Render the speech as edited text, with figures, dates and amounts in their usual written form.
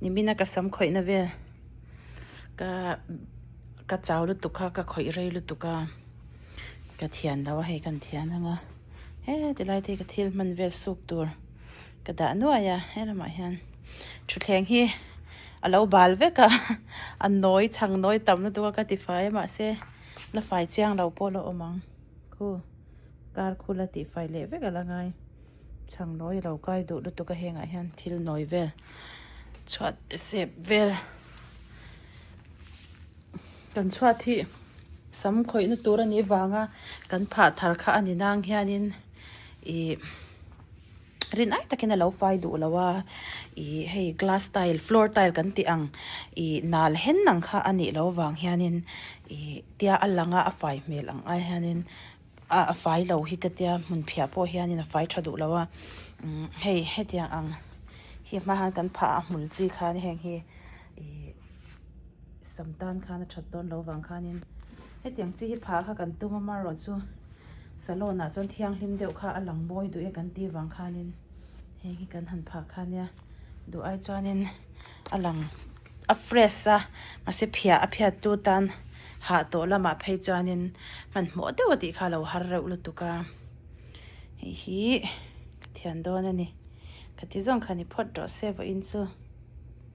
Nimina ka sam khawihna vel ka ka chau lutuk kha ka khawih rei lutuk a ka thian lo a hei kan thian ang a he tilai te hi ka thil hman vel suk tur ka dah nuai a he lamah hian thutthleng hi a lo bal vek a a nawi chhang nawi tam lutuk a ka ti fai a mahse la fai chiang lo pawh la awm ang khu kar khu la tih fai leh vek a la ngai. Chhang nawi a lo kai duh lutuk a hengah hian thil nawi vel chhuat te sep vel kan chhuat hi sam khawihna tur a nih vanga kan phah thar kha a ni nang hianin ih rin ai takin a lo fai duh lo a ih hei glass tile floor tile kan tih ang ih nal hen ang kha a nih loh vang hianin ih tia a lang a a fai hmel ang ai hianin. a fai lo hi ka tia hmun phiah pawh hianin a fai tha duh lo a umm hei hetiang ang hi a hma hian kan phah a hmul chi khan heng hi ihh sam tan khan a that dawn lo vang khanin hetiang chi hi phah kha kan tum a amaherawhchu salon ah chuan thianghlim deuh kha a lang mawi duh e kan tih vang khanin heng hi kan han phah kha nia duh ai chuanin a lang a fresh a mahse phiah a phiat tu tan hah tawh lamah phei chuanin hmanhmawh deuh a tih kha a lo har reuh lutuk a hei hi ka thian dawn a ni ka ti zawng kha ni phawt rawh se vawiin chu.